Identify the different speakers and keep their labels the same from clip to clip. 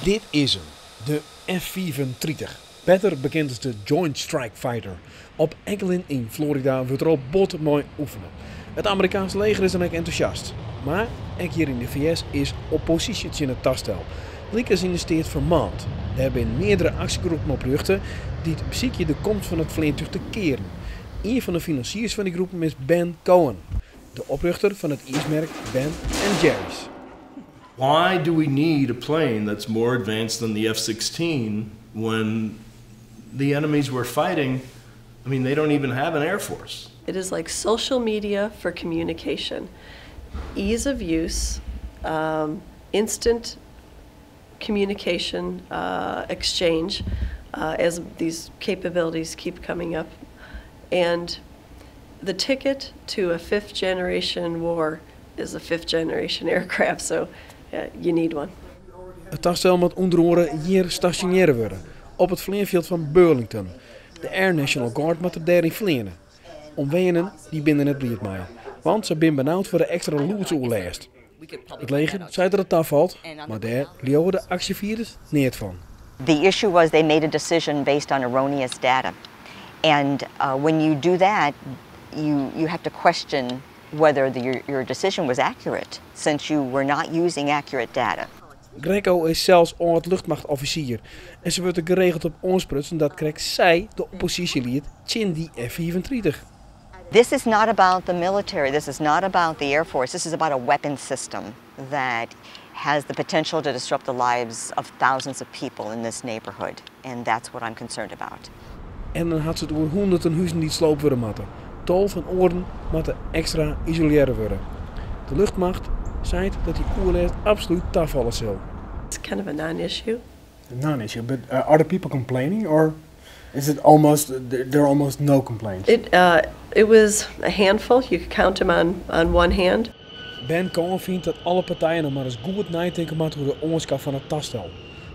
Speaker 1: Dit is 'm, de F-35, better bekend as de Joint Strike Fighter. Op Eglin yn Florida wurdt der al bot mei oefene. It Amerikaanske leger is dan ek entûsjast. Mar ek hjir yn de VS is opposysje tsjin it tastel. Lykas yn de steat Vermont. Dêr binne meardere aksjegroepen oprjochte dy't besykje de komst fan it fleantúch te kearen. Ien fan de finansiers fan dy groepen is Ben Cohen, de oprjochter fan it iismerk Ben Jerry's.
Speaker 2: Why do we need a plane that's more advanced than the F-16 when the enemies we're fighting, I mean, they don't even have an air force?
Speaker 3: It is like social media for communication. Ease of use, instant communication exchange as these capabilities keep coming up. And the ticket to a fifth generation war is a fifth generation aircraft, so you need one.
Speaker 1: It tastel moat ûnder oare hjir stasjonearre wurde, op it fleanfjild fan Burlington. De Air National Guard moat der dêryn fleane. Omwenjenden dy binne der net bliid mei, want se binne benaud foar de ekstra lûdsoerlêst. It leger seit dat it tafalt, mar dêr leauwe de aksjefierders neat fan.
Speaker 4: The issue was they made a decision based on erroneous data. And when you do that, you have to question whether your decision was accurate, since you were not using accurate data.
Speaker 1: Greco is sels âld-luchtmachtofficier en se wurdt der geregeld op oansprutsen dat krekt sy de opposysje liedt tsjin dy F-35.
Speaker 4: This is not about the military, this is not about the Air Force, this is about a weapon system that has the potential to disrupt the lives of thousands of people in this neighborhood, and that's what I'm concerned about.
Speaker 1: En dan hat se it oer hûnderten huzen dy't sloopt wurde moatte. Tal fan oaren moatte ekstra isolearre wurde. De luchtmacht seit dat dy oerlêst absolút tafalle sil.
Speaker 3: It's kind of a non-issue.
Speaker 5: A non-issue, but are the people complaining or is it almost there are almost no complaints?
Speaker 3: It was a handful. You could count them on one hand.
Speaker 1: Ben Cohen fynt dat alle partijen noch mar ris goed neitinke moatte oer de oanskaf fan it tastel.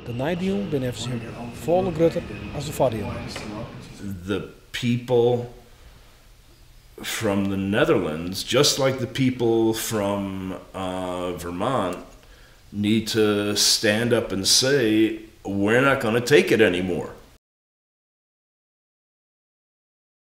Speaker 1: De neidielen binne neffens him folle grutter as de foardielen.
Speaker 2: The people from the Netherlands, just like the people from Vermont, need to stand up and say, "We're not going to take it anymore."